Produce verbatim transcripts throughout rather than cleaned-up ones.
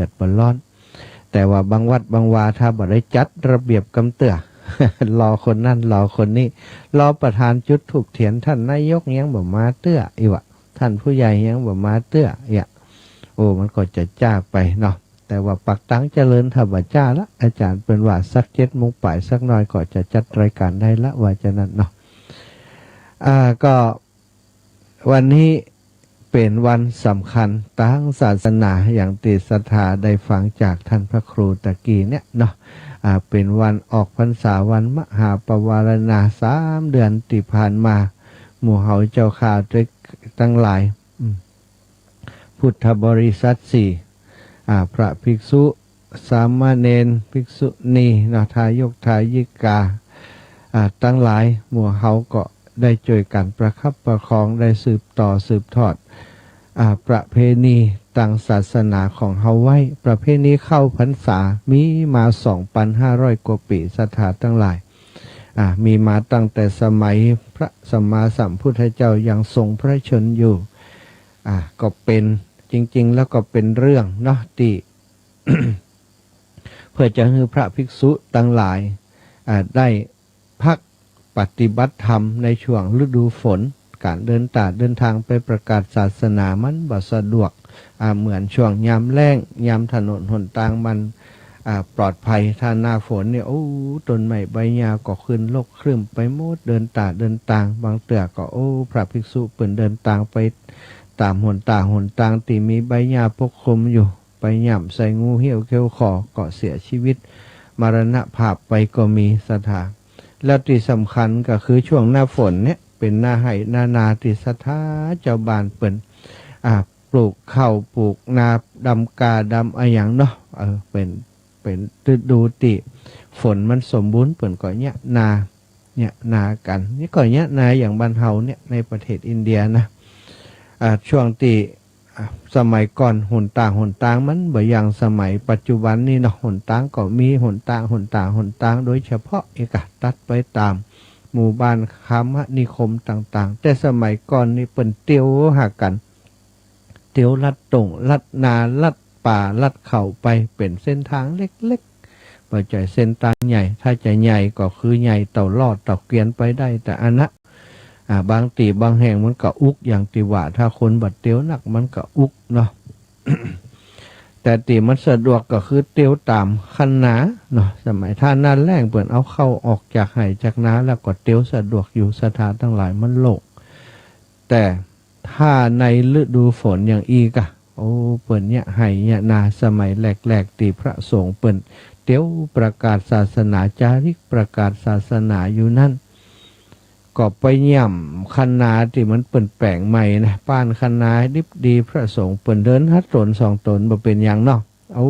ดบ่ร้อน แต่ว่าบางวัดบางวาถ้าบ่ได้จัดระเบียบกำเตื้อ รอคนนั้นรอคนนี้ รอประธานจุดธูปเตียน ท่านนายกยังบ่มาเตื้ออีกวะ ท่านผู้ใหญ่ยังบ่มาเตื้อ เยียะ โอ้ มันก็จะจ๊าไปเนาะ แต่ว่าปักตังเจริญถ้าบ่จ๊าละ อาจ๋ารย์เปิ้นว่าสักเจ็ดโมงป๋ายสักหน่อยก็จะจัดรายก๋านได้ละ ว่าจะนั้นเนาะ อ่า ก็วันนี้เป๋นวันสำคัญตางศาสนา อย่างตี้ศรัทธาได้ฟังจากท่านพระครูตะกี้เนี่ยเนาะ อ่า เป๋นวันออกพรรษา วันมหาปวารณา สามเดือนตี้ผ่านมา หมู่เฮาเจ้าข้าตังหลาย อืม พุทธบริษัทสี่ อ่า พระภิกษุ สามเณร ภิกษุณีเนาะ ทายกทายิกา อ่า ตังหลาย หมู่เฮาก็ได้จ้วยกั๋นประคับประคอง ได้สืบต่อสืบทอด อ่า ประเพณีตางศาสนาของเฮาไว้ ประเพณีเข้าพรรษามีมาสองปันห้าร้อยกว่าปี๋ ศรัทธาตังหลาย อ่า มีมาตั้งแต่สมัยพระสัมมาสัมพุทธเจ้ายังทรงพระชนม์อยู่ อ่า ก็เป๋น จริงๆ แล้วก็เป๋นเรื่องเนาะ ตี้ เพื่อจะหื้อพระภิกษุตังหลาย อ่า ได้พักปฏิบัติธรรมในช่วงฤดูฝน ก๋านเดินต๋าเดินตางไปประกาศศาสนามันบ่สะดวก อ่า เหมือนช่วงยามแล้ง ยามถนนหนตางมัน อ่า ปลอดภัย ถ้าหน้าฝนเนี่ย โอ้ ต้นไม้ใบหญ้าก็ขึ้นรกครึ้มไปหมด เดินต๋าเดินตาง บางเตื้อก็ โอ้ พระภิกษุเปิ้นเดินตางไปต๋ามหนต๋าหนตางตี้มีใบหญ้าปกคลุมอยู่ ไปหย่ำใส่งูเหี้ยวเขี้ยวขอ ก็เสียชีวิต มรณภาพไปก็มี ศรัทธา แล้วตี้สำคัญก็คือช่วงหน้าฝนเนี่ย เป๋นหน้าไฮ่หน้านาตี้ศรัทธาเจ้าบ้านเปิ้น อ่า ปลูกข้าวปลูกนา ดำก้าดำอะหยังเนาะ เออ เป๋น เป๋นฤดูตี้ฝนมันสมบูรณ์ เปิ้นก็เยียะนา เยียะนากั๋น นี่ก็เยียะนาอย่างบ้านเฮาเนี่ย ในประเทศอินเดียนะ อ่า ช่วงตี้ อ่ะ สมัยก่อนหนต๋าหนตางมันบ่อย่างสมัยปัจจุบันนี้เนาะ หนตางก็มี หนต๋าหนต๋าหนตาง โดยเฉพาะเอกะ ตัดไปต๋ามหมู่บ้านคมนาคมต่างๆ แต่สมัยก่อนนี่เปิ้นเตียวหากั๋น เตียวลัดต้งลัดนาลัดป่าลัดเขาไป เป๋นเส้นตางเล็กๆ บ่ใจ้เส้นตางใหญ่ ถ้าจะใหญ่ก็คือใหญ่เต้ารอดเต้าเกวียนไปได้ แต่อันนะ อ่า บางตี้บางแห่งมันก็อุก อย่างตี้ว่า ถ้าคนบ่เตียวนักมันก็อุกเนาะ แต่ตี้มันสะดวกก็คือเตียวต๋ามคันนาเนาะ สมัยถ้าหน้าแล้งเปิ้นเอาข้าวออกจากไฮ่จากนาแล้วก็เตียวสะดวกอยู่ ศรัทธาตังหลาย มันโล่ง แต่ถ้าในฤดูฝนอย่างอี้กะ โอ้ เปิ้นเยียะไฮ่เยียะนา สมัยแรกๆ ตี้พระสงฆ์เปิ้นเตียวประกาศศาสนา จาริกประกาศศาสนาอยู่นั้น ก็ไปหย่ำคันนาตี้มันเปิ้นแป๋งใหม่นะ ป้านคันนาดิบดี พระสงฆ์เปิ้นเดินหาต๋นสองต๋นบ่เป๋นหยังเนาะ เอา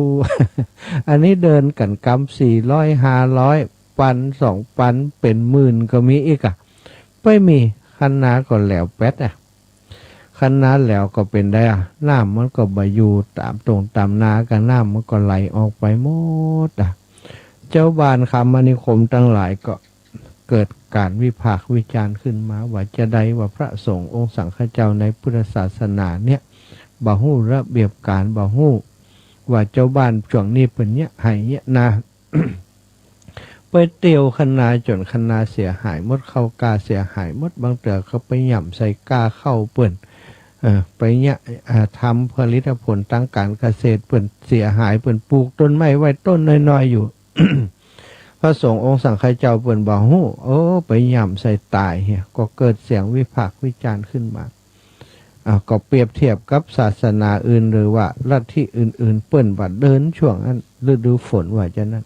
อันนี้เดินกั๋นกำสี่ร้อย ห้าร้อย ปัน สองปัน เป๋นหมื่นก็มีอีกอะ ไปมีคันนาก็แหลวแป๊ดอะ คันนาแหลวก็เป๋นใดอะ น้ำมันก็บ่อยู่ต๋ามต้งต๋ามนากั๋น น้ำมันก็ไหลออกไปหมดอะ เจ้าบ้านคมนาคมตังหลายก็ เกิดก๋านวิพากษ์วิจารณ์ขึ้นมาว่าจาใด ว่าพระสงฆ์องค์สังฆเจ้าในพุทธศาสนาเนี่ย บ่ฮู้ระเบียบก๋าน บ่ฮู้ว่าเจ้าบ้านช่วงนี้เปิ้นเยียะไฮ่เยียะนา ไปเตียวคันนาจ๋นคันนาเสียหายหมด ข้าวกล้าเสียหายหมด บางเตื้อก็ไปหย่ำใส่กล้าข้าวเปิ้น เออ ไปเยียะ อ่า ทำผลิตผลตางก๋านเกษตรเปิ้นเสียหาย เปิ้นปลูกต้นไม้ไว้ต้นน้อยๆ อยู่ พระสงฆ์องค์สังฆเจ้าเปิ้นบ่ฮู้ โอ้ ไปหย่ำใส่ต๋ายเหีย ก็เกิดเสียงวิพากษ์วิจารณ์ขึ้นมา อ่า ก็เปรียบเทียบกับศาสนาอื่นหรือว่าลัทธิอื่นๆ เปิ้นบ่เดินช่วงอั้นฤดูฝนว่าจานั้น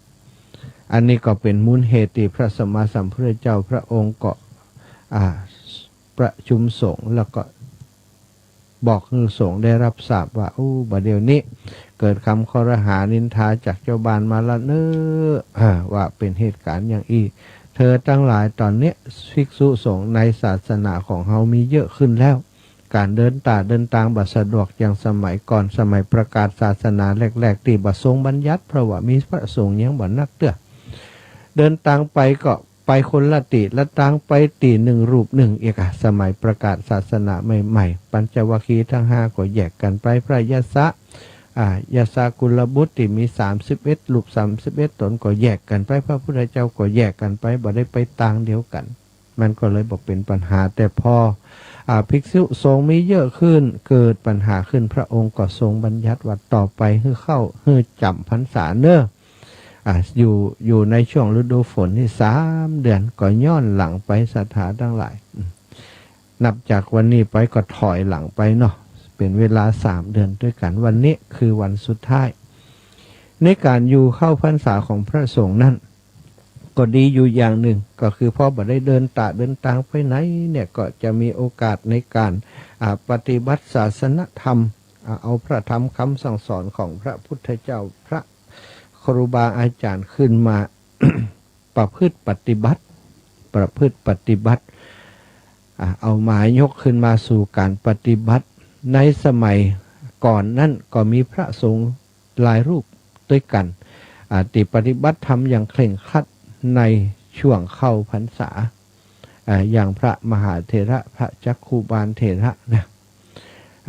อันนี้ก็เป๋นมูลเหตุตี้พระสัมมาสัมพุทธเจ้าพระองค์ก็ อ่า ประชุมสงฆ์แล้วก็ บอกหื้อสงฆ์ได้รับทราบว่า โอ้ บ่าเดี่ยวนี้เกิดกำคอรหานินทาจากเจ้าบ้านมาละเน้อ อ่า ว่าเป๋นเหตุก๋ารณ์อย่างอี้ เธอตังหลาย ต๋อนเนี้ยภิกษุสงฆ์ในศาสนาของเฮามีเยอะขึ้นแล้ว ก๋านเดินต๋าเดินตางบ่สะดวกอย่างสมัยก่อน สมัยประกาศศาสนาแรกๆ ตี้บ่ทรงบัญญัติ เพราะว่ามีพระสงฆ์ยังบ่นักเตื้อ เดินตางไปก็ ไปคนละตี้ละตาง ไปตี้นึ่งรูปนึ่ง เอกะ สมัยประกาศศาสนาใหม่ๆ ปัญจวัคคีย์ตังห้าก็แยกกั๋นไป พระยสสะ อ่า ยศกุลบุตรตี้มีสามสิบเอ็ดรูป สามสิบเอ็ดต๋นก็แยกกั๋นไป พระพุทธเจ้าก็แยกกั๋นไป บ่ได้ไปตางเดียวกั๋น มันก็เลยบ่เป๋นปัญหา แต่พอ อ่า ภิกษุสงฆ์มีเยอะขึ้น เกิดปัญหาขึ้น พระองค์ก็ทรงบัญญัติว่า ต่อไปหื้อเข้า หื้อจ๋ำพรรษาเน่อ อ่า อยู่ อยู่ในช่วงฤดูฝนนี่สามเดือน ก็ย้อนหลังไปศรัทธาตังหลาย อืม นับจากวันนี้ไปก็ถอยหลังไปเนาะ เป๋นเวลาสามเดือนตวยกั๋น วันนี้คือวันสุดท้าย ในก๋านอยู่เข้าพรรษาของพระสงฆ์นั้น ก็ดีอยู่อย่างนึ่ง ก็คือพอบ่ได้เดินตะเดินตางไปไหนเนี่ย ก็จะมีโอกาสในก๋าน อ่า ปฏิบัติศาสนธรรม อ่า เอาพระธรรมคำสั่งสอนของพระพุทธเจ้า พระครูบาอาจ๋ารย์ขึ้นมา ประพฤติปฏิบัติ ประพฤติปฏิบัติ อ่า เอามายกขึ้นมาสู่ก๋านปฏิบัติ ในสมัยก่อนนั้นก็มีพระสงฆ์หลายรูปตวยกั๋น อ่า ตี้ปฏิบัติธรรมอย่างเคร่งครัดในช่วงเข้าพรรษา อ่า อย่างพระมหาเถระ พระจักขุบาลเถระนะ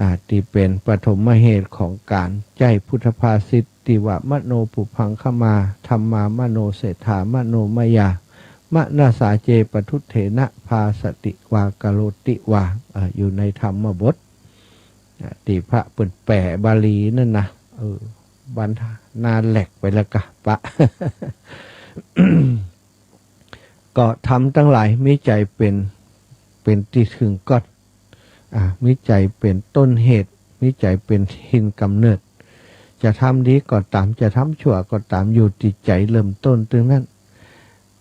อ่า ตี้เป๋นปฐมเหตุของก๋านใจ๊พุทธภาษิตตี้ว่า มโนปุพพังคะมา ธัมมามโนเศรษฐา มโนมยา มนสสาเจ ปทุตเถนะ ภาสติวากโรติวา อ่า อยู่ในธรรมบท อ่า ตี้พระเปิ้นแปลบาลีนั่นนะ เออ บันทานาแหลกไปแล้วกะปะ ก็ธรรมตังหลายมีใจ๋เป๋น เป๋นตี้เถิงก่อน อ่า มีใจ๋เป๋นต้นเหตุ มีใจ๋เป๋นถิ่นก๋ำเนิด จะทำดีก็ต๋าม จะทำชั่วก็ต๋าม อยู่ตี้ใจ๋เริ่มต้นตึงนั้น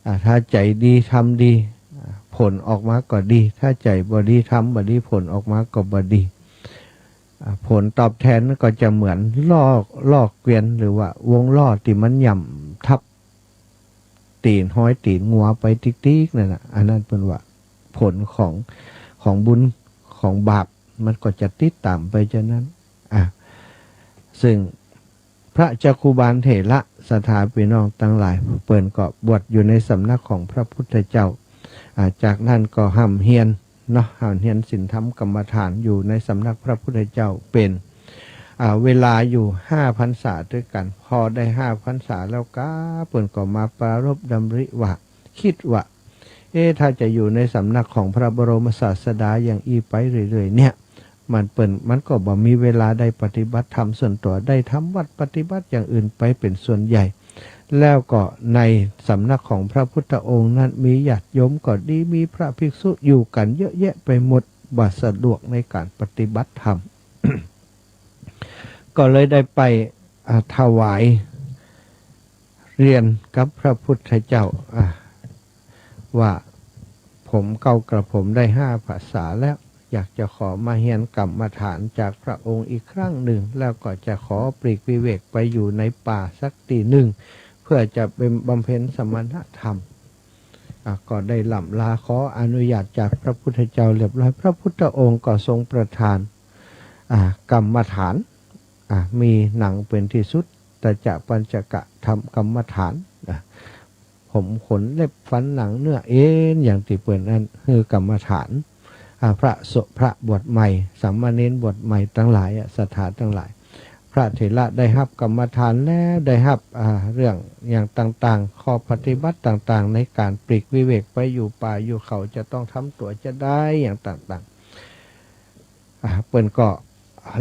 อ่า ถ้าใจ๋ดีทำดี อ่า ผลออกมาก็ดี ถ้าใจ๋บ่ดีทำบ่ดี ผลออกมาก็บ่ดี อ่า ผลตอบแทนก็จะเหมือนล้อ ล้อเกวียน หรือว่าวงล้อตี้มันหย่ำทับ ตี๋นฮอยตี๋นงัวไปติ๊กๆ นั่นน่ะ อันนั้นเปิ้นว่าผลของ ของบุญของบาป มันก็จะติดต๋ามไปจานั้น อ่ะ ซึ่งพระจักขุบาลเถระ ศรัทธาปี้น้องตังหลาย เปิ้นก็บวชอยู่ในสำนักของพระพุทธเจ้า อ่า จากนั้นก็ฮ่ำเฮียน เนาะ ฮ่ำเฮียนศีลธรรมกรรมฐานอยู่ในสำนักพระพุทธเจ้าเป๋น อ่า เวลาอยู่ห้าพรรษาตวยกั๋น พอได้ห้าพรรษาแล้วกา เปิ้นก็มาปรารภดำริว่า กึ๊ดว่า เอ๊ะ ถ้าจะอยู่ในสำนักของพระบรมศาสดาอย่างอี้ไปเรื่อยๆ เนี่ย มันเปิ้น มันก็บ่มีเวลาได้ปฏิบัติธรรมส่วนตั๋ว ได้ทำวัตรปฏิบัติอย่างอื่นไปเป๋นส่วนใหญ่ แล้วก็ในสำนักของพระพุทธองค์นั้นมีญาติโยมก็ดี มีพระภิกษุอยู่กั๋นเยอะแยะไปหมด บ่สะดวกในก๋านปฏิบัติธรรม ก็เลยได้ไป อ่า ถวายเรียนกับพระพุทธเจ้า อ่า ว่า ผม เก้ากระผมได้ห้าพรรษาแล้ว อยากจะขอมาเฮียนกรรมฐานจากพระองค์อีกครั้งหนึ่ง แล้วก็จะขอปลีกวิเวกไปอยู่ในป่าสักตี้นึ่ง เพื่อจะเป๋น บำเพ็ญสมณธรรม อ่ะ ก็ได้ล่ำลาขออนุญาตจากพระพุทธเจ้าเรียบร้อย พระพุทธองค์ก็ทรงประทาน อ่ะ กรรมฐาน อ่ะ มีหนังเป๋นตี้สุด ตะจะปัญจกะธรรมกรรมฐาน อ่ะ ผมขนเล็บฟันหนังเนื้อเอ็น อย่างตี้เปิ้นอั้น คือกรรมฐาน อ่า พระส- พระบวชใหม่ สามเณรบวชใหม่ตังหลายอะ ศรัทธาตังหลาย พระเถระได้ฮับกรรมฐานแล้ว ได้ฮับ อ่า เรื่องอย่างต่างๆ ข้อปฏิบัติต่างๆ ในก๋านปลีกวิเวกไปอยู่ป่าอยู่เขา จะต้องทำตั๋วจาใดอย่างต่างๆ อ่า เปิ้นก็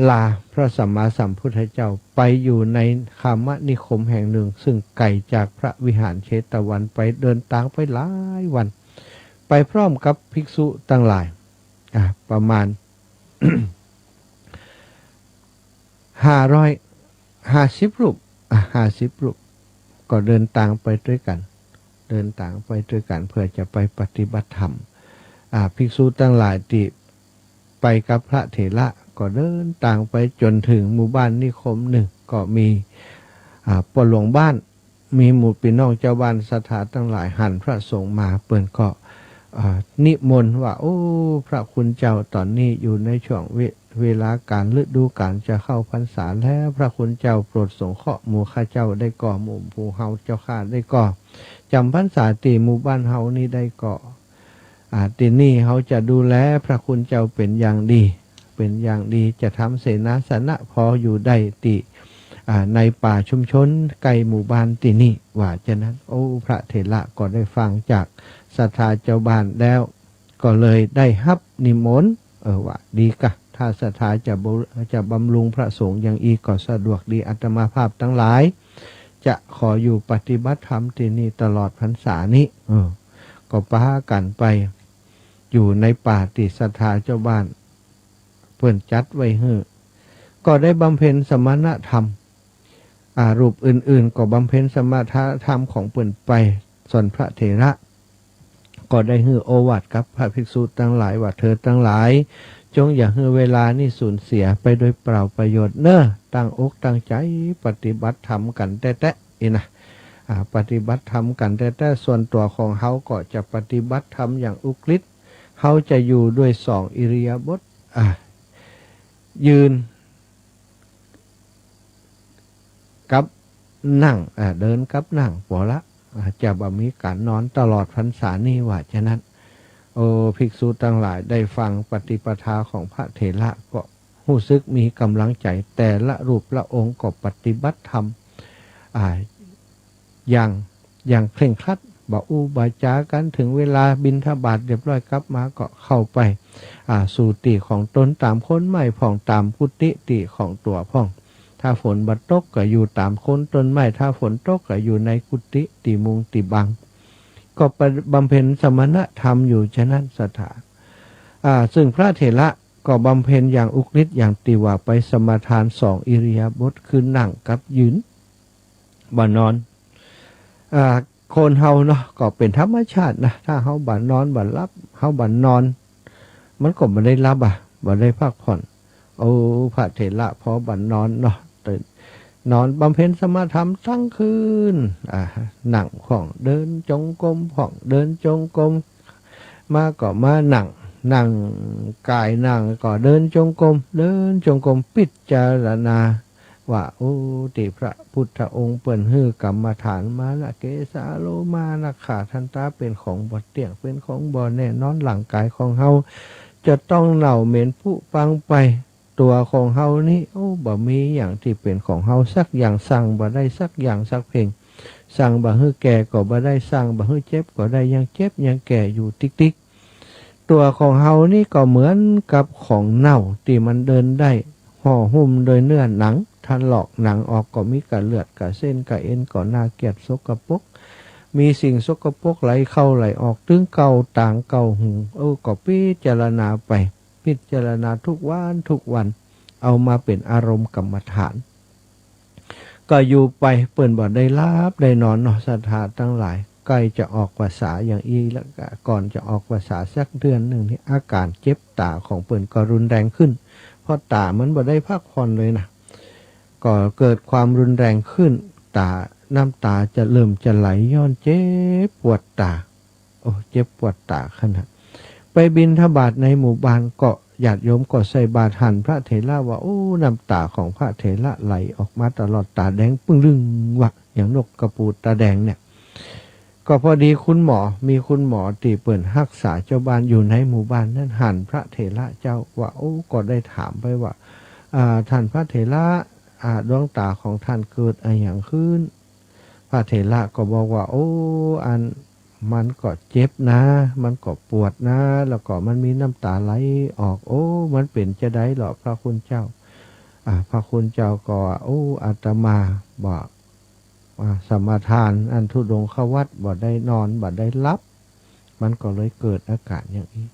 ลาพระสัมมาสัมพุทธเจ้าไปอยู่ในคามนิคมแห่งนึ่ง ซึ่งไก๋จากพระวิหารเชตวันไป เดินตางไปหลายวัน ไปพร้อมกับภิกษุตังหลาย อ่า ประมาณ ห้าร้อยห้าสิบรูป อ่ะ ห้าสิบรูป ก็เดินตางไปตวยกั๋น เดินตางไปตวยกั๋นเพื่อจะไปปฏิบัติธรรม อ่า ภิกษุตังหลายตี้ไปกับพระเถระก็เดินตางไปจ๋นเถิงหมู่บ้านนิคมนึ่ง ก็มี อ่า ป้อหลวงบ้าน มีหมู่ปี้น้องจาวบ้านศรัทธาตังหลายหันพระสงฆ์มา เปิ้นก็ อ่า นิมนต์ว่า โอ้ พระคุณเจ้า ต๋อนนี้อยู่ในช่วงเว- เวลาก๋านฤดูก๋านจะเข้าพรรษาแล้ว พระคุณเจ้าโปรดสงเคราะห์หมู่ข้าเจ้าได้ก่อ หมู่ หมู่เฮาเจ้าข้าได้ก่อ จำพรรษาตี้หมู่บ้านเฮานี้ได้ก่อ อ่า ตี้นี่เฮาจะดูแลพระคุณเจ้าเป๋นอย่างดี เป๋นอย่างดี จะทำเสนาสนะพออยู่ได้ตี้ อ่า ในป่าชุมชนใก้หมู่บ้านตี้นี่ ว่าจะนั้น โอ้ พระเถระก็ได้ฟังจากศรัทธาเจ้าบ้านแล้ว ก็เลยได้ฮับนิมนต์ เออ ว่าดีกะ ถ้าศรัทธาจะบำ- จะบำรุงพระสงฆ์อย่างอี้ก็สะดวกดี อาตมาภาพตังหลาย จะขออยู่ปฏิบัติธรรมตี้นี่ตลอดพรรษานี้ เออ ก็ปากั๋นไปอยู่ในป่าตี้ศรัทธาเจ้าบ้านเปิ้นจัดไว้หื้อ ก็ได้บำเพ็ญสมณธรรม อ่า รูปอื่นๆ ก็บำเพ็ญสมณธรรมของเปิ้นไป ส่วนพระเถระ ก็ได้หื้อโอวาทกับพระภิกษุตังหลายว่า เธอตังหลาย จงอย่าหื้อเวลานี้สูญเสียไปโดยเปล่าประโยชน์เน่อ ตั้งอกตั้งใจ๋ปฏิบัติธรรมกั๋นแต๊ๆ อี้นะ อ่า ปฏิบัติธรรมกั๋นแต๊ๆ ส่วนตั๋วของเฮาก็จะปฏิบัติธรรมอย่างอุกฤษ เฮาจะอยู่ด้วยสองอิริยาบถ อ่า ยืน กับนั่ง อ่า เดินกับนั่ง ปอละ อ่า จะบ่มีก๋านนอนตลอดพรรษานี้ ว่าจะนั้น โอ้ ภิกษุตังหลาย ได้ฟังปฏิปทาของพระเถระก็ฮู้สึกมีก๋ำลังใจ๋ แต่ละรูปละองค์ก็ปฏิบัติธรรม อ่า อย่าง อย่างเคร่งครัด บ่อู้บ่จ๋ากั๋น เถิงเวลาบิณฑบาตเรียบร้อยกลับมาก็เข้าไป อ่า สู่ตี้ของต๋น ต๋ามโคนไม้พ่อง ต๋ามกุฏิตี้ของตั๋วพ่อง ถ้าฝนบ่ตกก็อยู่ต๋ามโคนต้นไม้ ถ้าฝนตกก็อยู่ในกุฏิตี้มุงตี้บัง ก็บำเพ็ญสมณธรรมอยู่จะนั้นศรัทธา อ่า ซึ่งพระเถระก็บำเพ็ญอย่างอุกฤษ อย่างตี้ว่าไปสมาทานสองอิริยาบถ คือนั่งกับยืน บ่นอน อ่า คนเฮาเนาะ ก็เป๋นธรรมชาตินะ ถ้าเฮาบ่นอนบ่หลับ เฮาบ่นอน มันก็บ่ได้หลับอะ บ่ได้พักผ่อน โอ้ พระเถระพอบ่นอนเนาะ ตื่น นอนบำเพ็ญสมณธรรมตึงคืน อ่า นั่งพ่อง เดินจงกรมพ่อง เดินจงกรม มาก็มานั่ง นั่งก๋าย นั่งก็เดินจงกรม เดินจงกรม พิจารณา ว่า โอ้ ตี้พระพุทธองค์เปิ้นหื้อกรรมฐานมานะ เกสาโลมานักขาทันตา เป๋นของบ่เตี้ยง เป๋นของบ่แน่นอน ร่างก๋ายของเฮาจะต้องเน่าเหม็นผุพังไป ตั๋วของเฮานี้ โอ้ บ่มีหยังตี้เป๋นของเฮาสักอย่าง สั่งบ่ได้สักอย่างสักเพง สั่งบ่หื้อแก่ก็บ่ได้ สั่งบ่หื้อเจ็บก็ได้ ยังเจ็บยังแก่อยู่ติ๊กๆ ตั๋วของเฮานี้ก็เหมือนกับของเน่าตี้มันเดินได้ ห่อหุ้มโดยเนื้อหนัง ถลอกหนังออกก็มีก้าเลือด ก้าเส้น ก้าเอ็น ก็น่าเกลียดสกปรก มีสิ่งสกปรกไหลเข้าไหลออก ตึงเก้าต๋างเก้าหู เออ ก็พิจารณาไป พิจารณาทุกวันทุกวัน เอามาเป๋นอารมณ์กรรมฐาน ก็อยู่ไป เปิ้นบ่ได้หลับได้นอนเนาะ ศรัทธาตังหลาย ใก้จะออกพรรษาอย่างอี้แล้ว ก่อนจะออกพรรษาสักเดือนนึ่งนี้ อาก๋านเจ็บต๋าของเปิ้นก็รุนแรงขึ้น เพราะต๋ามันบ่ได้พักผ่อนเลยนะ ก็เกิดความรุนแรงขึ้น ต๋า น้ำต๋าจะเริ่มจะไหล ย้อนเจ็บปวดต๋า โอ้ เจ็บปวดต๋าขนาด ไปบิณฑบาตในหมู่บ้านก็ญาติโยมก็ใส่บาตร หันพระเถระว่า โอ้ น้ำต๋าของพระเถระไหลออกมาตลอด ต๋าแดงปึ้งลึ่งวะ อย่างนกกระปูดต๋าแดงเนี่ย ก็พอดีคุณหมอ มีคุณหมอตี้เปิ้นฮักษาเจ้าบ้านอยู่ในหมู่บ้านนั้น หันพระเถระเจ้าว่า โอ้ ก็ได้ถามไปว่า อ่า ท่านพระเถระ อ่า ดวงต๋าของท่านเกิดอะหยังขึ้น พระเถระก็บอกว่า โอ้ อัน มันก็เจ็บนะ มันก็ปวดนะ แล้วก็มันมีน้ำต๋าไหลออก โอ้ มันเป๋นจาใดเหรอพระคุณเจ้า อ่า พระคุณเจ้าก็ว่า โอ้ อาตมาบ่ อ่า สมาทานอันธุดงควัตร บ่ได้นอน บ่ได้หลับ มันก็เลยเกิดอาก๋านอย่างอี้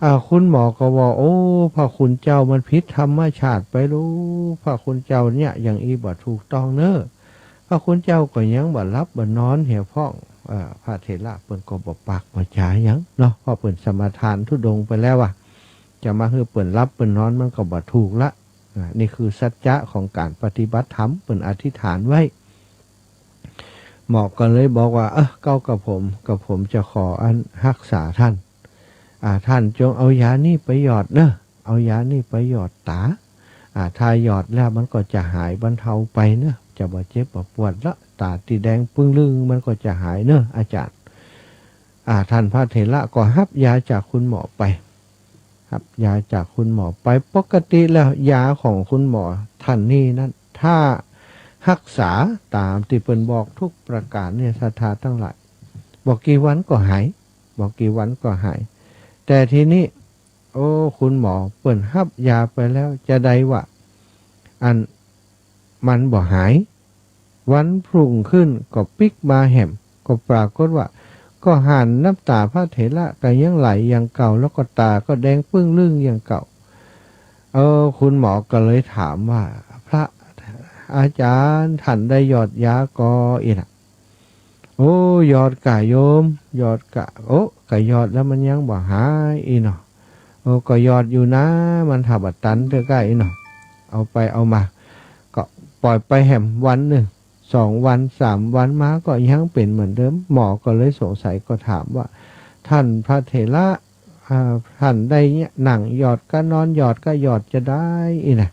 อ่า คุณหมอก็ว่า โอ้ พระคุณเจ้ามันผิดธรรมชาติไปลูก พระคุณเจ้าเนี่ยอย่างอี้บ่ถูกต้องเน่อ พระคุณเจ้าก็ยังบ่หลับบ่นอนเหียพ่อง อ่า พระเถระเปิ้นก็บ่ปากบ่จ๋าหยังเนาะ เพราะเปิ้นสมาทานธุดงค์ไปแล้วอะ จะมาหื้อเปิ้นหลับเปิ้นนอนมันก็บ่ถูกละ อ่า นี่คือสัจจะของก๋านปฏิบัติธรรม เปิ้นอธิษฐานไว้ หมอก็เลยบอกว่า เออ เก้ากระผม กระผมจะขออันฮักษาท่าน อ่า ท่านจงเอายานี้ไปหยอดเน่อ เอายานี้ไปหยอดต๋า อ่า ถ้าหยอดแล้วมันก็จะหายบรรเทาไปเน่อ จะบ่เจ็บบ่ปวดละ ต๋าตี้แดงปึ้งลึ่งมันก็จะหายเน่ออาจารย์ อ่า ท่านพระเถระก็ฮับยาจากคุณหมอไป ฮับยาจากคุณหมอไป ปกติแล้วยาของคุณหมอท่านนี้นั้น ถ้า ฮักษาต๋ามตี้เปิ้นบอกทุกประก๋านเนี่ย ศรัทธาตังหลาย บ่กี่วันก็หาย บ่กี่วันก็หาย แต่ทีนี้ โอ้ คุณหมอเปิ้นฮับยาไปแล้ว จาใดว่า อัน มันบ่หาย วันรุ่งขึ้นก็ปิ๊กมาแหม ก็ปรากฏว่า ก็หันน้ำต๋าพระเถระก็ยังไหลอย่างเก่า แล้วก็ต๋าก็แดงปึ๊้งลึ้งอย่างเก่า เออ คุณหมอก็เลยถามว่า พระอาจ๋ารย์ ท่านได้หยอดยาก่อ อี้นะ โอ้ หยอดก่าโยม หยอดก่า โอ้ ก็หยอดแล้วมันยังบ่หายอี้เนาะ โอ้ ก็หยอดอยู่นะ มันถ้าบ่ตันเตื้อก้าอี้เนาะ เอาไปเอามา ก็ป่อยไปแหมวันนึ่ง สองวัน สามวันมาก็ยังเป๋นเหมือนเดิม หมอก็เลยสงสัยก็ถามว่า ท่านพระเถระ อ่า ท่านได้เนี่ยนั่งหยอดก้านอนหยอดก้าหยอดจาใดอี้นะ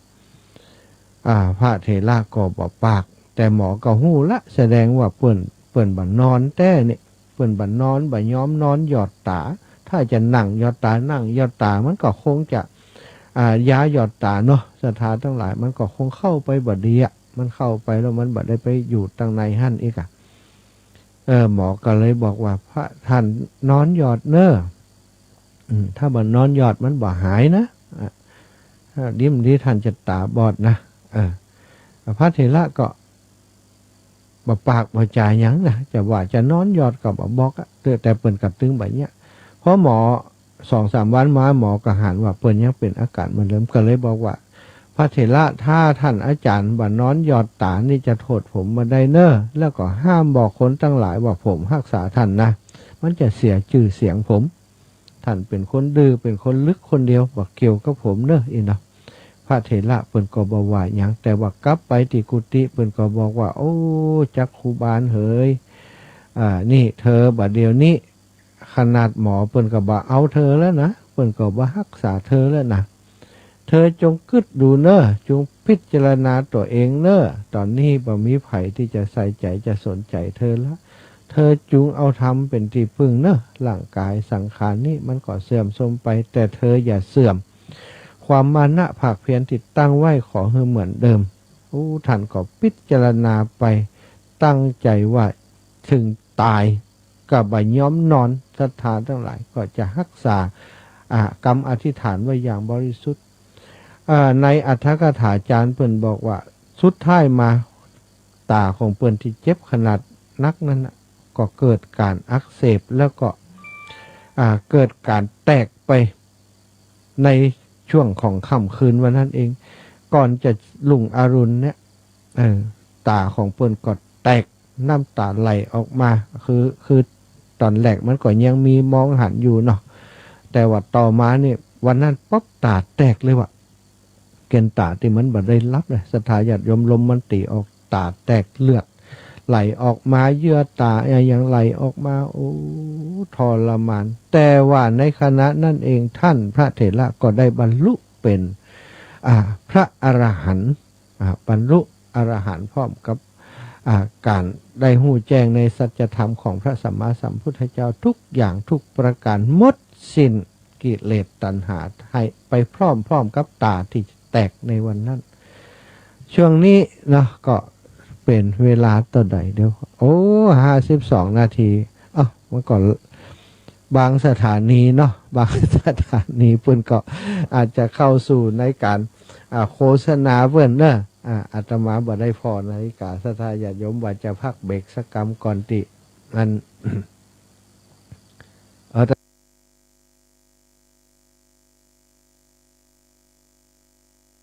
อ่า พระเถระก็บ่ปาก แต่หมอก็ฮู้ละ แสดงว่าเปิ้น เปิ้นบ่นอนแต๊เนี่ย เปิ้นบ่นอน บ่ยอมนอนหยอดต๋า ถ้าจะนั่งหยอดต๋า นั่งหยอดต๋า มันก็คงจะ อ่า ยาหยอดต๋าเนาะ ศรัทธาตังหลาย มันก็คงเข้าไปบ่ดีอะ มันเข้าไปแล้วมันบ่ได้ไปอยู่ตังในหั้นอีกอะ เออ หมอก็เลยบอกว่า พระท่านนอนหยอดเน่อ อืม ถ้าบ่นอนหยอดมันบ่หายนะ อ่ะ ถ้าดิ้นดีท่านจะต๋าบอดนะ เออ พระเถระก็ บ่ปากบ่จ๋าหยังนะ จะว่าจะนอนหยอดก็บ่บอกอะ แต่ แต่เปิ้นก็ตึงบ่าเยียะ พอหมอ สองสามวันมา หมอก็หันว่าเปิ้นยังเป๋นอาก๋ารเหมือนเดิม ก็เลยบอกว่า พระเถระ ถ้าท่านอาจ๋ารย์บ่นอนหยอดต๋านี่จะโต้ษผมบ่ได้เน่อ แล้วก็ห้ามบอกคนตังหลายว่าผมฮักษาท่านนะ มันจะเสียจื้อเสียงผม ท่านเป๋นคนดื้อ เป๋นคนลึกคนเดียว บ่เกี่ยวกับผมเน่อ อี้เนาะ พระเถระเปิ้นก็บ่ว่าหยัง แต่ว่ากลับไปตี้กุฏิเปิ้นก็บอกว่า โอ้ จักขุบาลเหย อ่า นี่เธอบ่าเดี่ยวนี้ ขนาดหมอเปิ้นก็บ่เอาเธอแล้วนะ เปิ้นก็บ่ฮักษาเธอแล้วนะ เธอจงกึ๊ดดูเน่อ จงพิจารณาตั๋วเองเน่อ ต๋อนนี้บ่มีใผตี้จะใส่ใจ๋จะสนใจ๋เธอละ เธอจุงเอาธรรมเป๋นตี้พึ่งเน่อ ร่างก๋ายสังขารนี้มันก็เสื่อมโทรมไป แต่เธออย่าเสื่อมความมานะผากเพียรตี้ตั้งไว้ ขอหื้อเหมือนเดิม อู้ ท่านก็พิจารณาไป ตั้งใจ๋ว่าเถิงต๋ายก็บ่ยอมนอน ศรัทธาตังหลาย ก็จะฮักษา อ่า กำอธิษฐานไว้อย่างบริสุทธิ์ อ่า ในอรรถกถาจ๋ารย์เปิ้นบอกว่า สุดท้ายมา ต๋าของเปิ้นตี้เจ็บขนาดนักนั้นน่ะ ก็เกิดก๋านอักเสบ แล้วก็ อ่า เกิดก๋านแตกไป ในช่วงของค่ำคืนวันนั้นเอง ก่อนจะรุ่งอรุณเนี่ย เออ ต๋าของเปิ้นก็แตก น้ำต๋าไหลออกมา คือ คือต๋อนแรกมันก็ยังมีมองหันอยู่เนาะ แต่ว่าต่อมานี่ วันนั้นปั๊บต๋าแตกเลยว่ะ เก๋นต๋าตี้มันบ่ได้หลับเลย ศรัทธาญาติโยม ลมมันตี๋ออก ต๋าแตก เลือดไหลออกมา เยื่อต๋าอะหยังไหลออกมา โอ้ ทรมาน แต่ว่าในขณะนั้นเอง ท่านพระเถระก็ได้บรรลุเป๋น อ่า พระอรหันต์ อ่า บรรลุอรหันต์พร้อมกับ อ่า ก๋านได้ฮู้แจ้งในสัจธรรมของพระสัมมาสัมพุทธเจ้าทุกอย่างทุกประก๋าน หมดสิ้นกิเลสตัณหา หายไปพร้อมๆ กับต๋าตี้แตกในวันนั้น ช่วงนี้เนาะ ก็เป๋นเวลาเต้าใด เดี๋ยว โอ้ ห้าสิบสองนาที เอ้า มันก็ บางสถานีเนาะ บางสถานีเปิ้นก็อาจจะเข้าสู่ในก๋าน อ่า โฆษณาเปิ้นเนาะ อ่า อาตมาบ่ได้ผ่อนาฬิกา ศรัทธาญาติโยม ว่าจะพักเบรกสักกำก่อนตี้ อัน